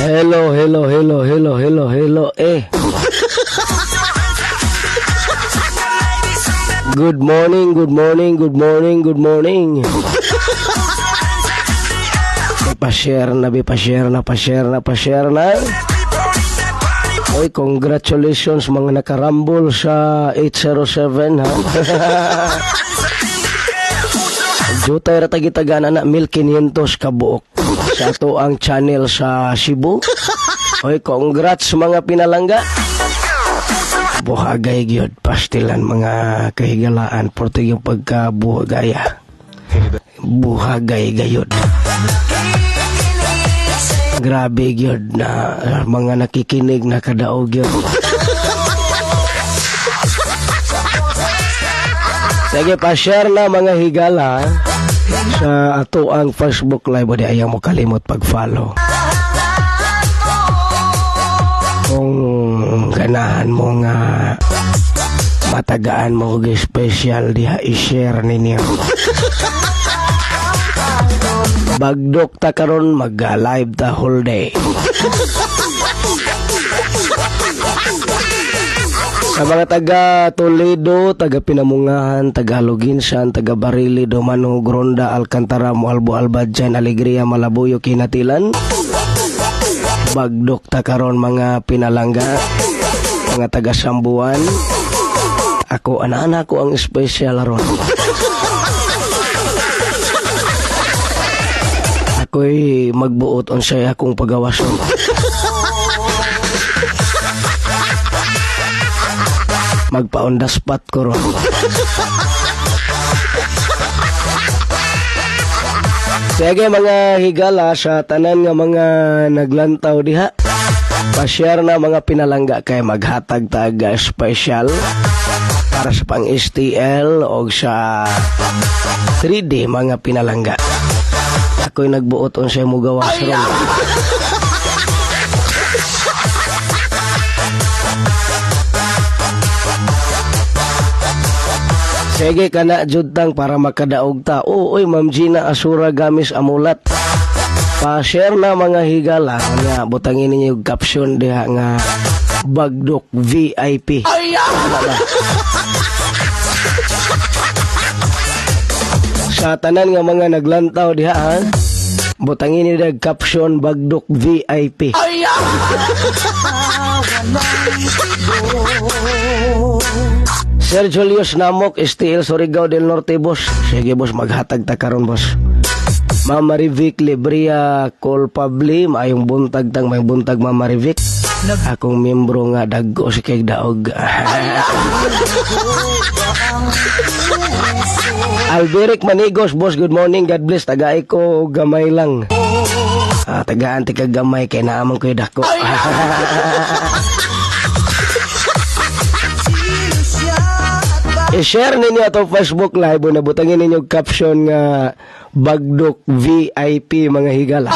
Hello, hello, hello, hello, hello, hello, eh. Good morning, good morning, good morning, good morning. Pa-share na, be, pa-share na, pa-share na, pa-share na. Oy, congratulations mga nakarambol sa 807, ha. Jutay ra tagitagan na 1,500 ka buok sa ato ang channel sa Cebu. Oy, congrats mga pinalangga. Buhagay gyud pastilan mga kahigalaan, porte yung pagkabuhagaya. Buhagay gayud. Grabe gyud na mga nakikinig na kadaog gyud. Sige, pa-share na mga higala sa ato ang Facebook Live. O di ayaw mo kalimot pag-follow. Kung ganahan mo nga matagaan mo og special diha, i-share ninyo. Bagdok ta karon, mag-live ta whole day. Sa mga taga Toledo, taga Pinamungahan, taga Luginsan, taga Barili, Domano, Gronda, Alcantara, Mualbo, Albadjan, Alegria, Malabuyo, Kinatilan. Bagdok ta karon mga pinalangga, mga taga Sambuan. Ako, anak-anak ko ang special ron. Ako'y magbuot unsay akong pagawason. Magpa-on the spot ko ron. Sige mga higala sa tanan nga mga naglantaw diha. Pa-share na mga pinalangga kay maghatag tag special para sa pang STL o sa 3D mga pinalangga. Ako'y nagbuot unsay mugawas ron. Sige ka na, Judtang, para makadaog ta. Oo, oy, Ma'am Gina Asura Gamis Amulat. Pa-share na mga higala. Nga, butangin ninyo yung caption diha nga Bagdok VIP. Sa tanan nga mga naglantaw diha, ha? Butangin ninyo caption Bagdok VIP. Sir Julius Namok, STL Surigao del Norte, boss. Sige, boss, maghatag ta karon, boss. Ma'am Marivic Libria Colpabli, maayong buntag tang, maayong buntag Ma'am Marivic. Akong membro nga dagko si kay daog. Alberic Manigos, boss, good morning, God bless. Tagay ko gamay lang. Tagaan ti ka gamay kay naamang ko dako. I-share ninyo atong Facebook Live o nabutangin ninyo caption nga Bagdok VIP mga higala.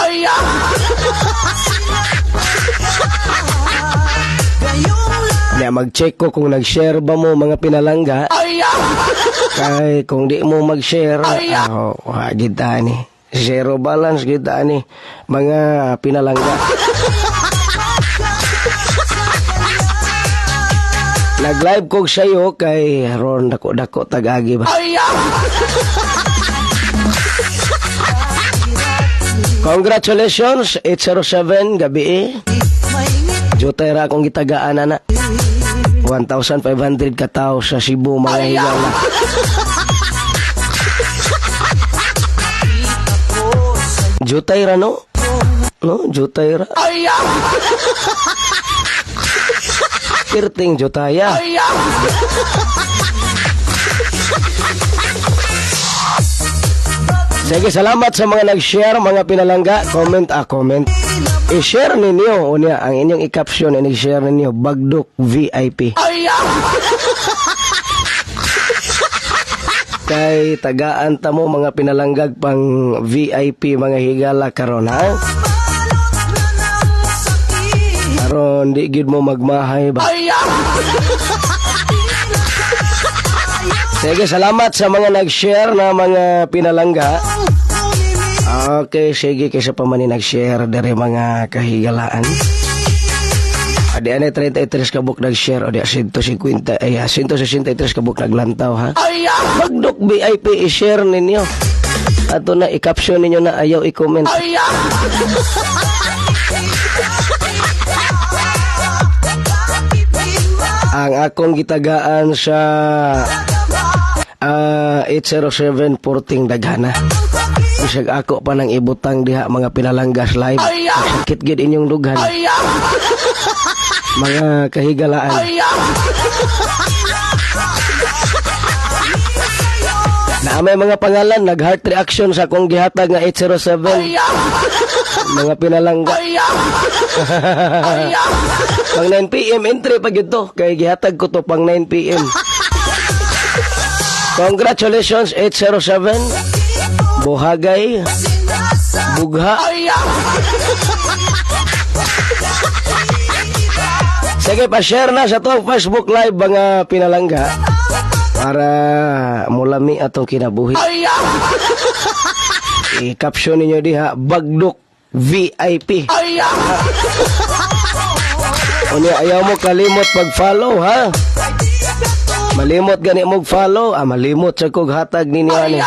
Kaya mag-check ko kung nag-share ba mo mga pinalangga. Kay kung di mo mag-share, kita ni. Zero balance kita ni mga pinalangga. Nag-live ko sa'yo kay Ron dako-dako tag-agi ba. Congratulations, 807 gabi eh. Jutay ra akong gitagaan ana. 1,500 katao sa Cebu mga higala. Jutay ra no? No, jutay ra. Kirting jutaya. Sige, salamat sa mga nag-share, mga pinalangga. Comment, comment. I-share ninyo, unya, ang inyong i-caption, i-share ninyo, Bagdok VIP. Kay tagaan ta mo mga pinalanggag pang VIP mga higala karon, ha? Karon di gid mo magmahay ba? Sige, salamat sa mga nag-share na mga pinalangga. Okay, sige, kaysa pa man ni nag-share diri, mga kahigalaan. Adi anay 33 kabuk nag-share o di 150 ay 163 kabuk naglantaw, ha. Magdok VIP, i-share ninyo. Ato na i-caption ninyo na, ayaw i-comment. Ang akong gitagaan sa 807 porting daghana. Bisag ako pa nang ibutang diha, mga pinalanggas, live. Sakit gid inyong dughan. Mga kahigalaan. Na may mga pangalan nag heart reaction sa akong gihatag nga 807. Mga pinalangga. Pang 9 PM entry pa gyud to kay gihatag ko to pang 9 PM. Congratulations, 807. Buhagay. Bugha. Sige, pa-share na sa to Facebook Live, mga pinalangga, para mulami atong kinabuhi. I-caption ninyo diha, "Bagdok VIP". Unya ayaw mo kalimot pag-follow, ha. Malimot gani mo follow, ah, malimot sa kog hatag ninyo ani.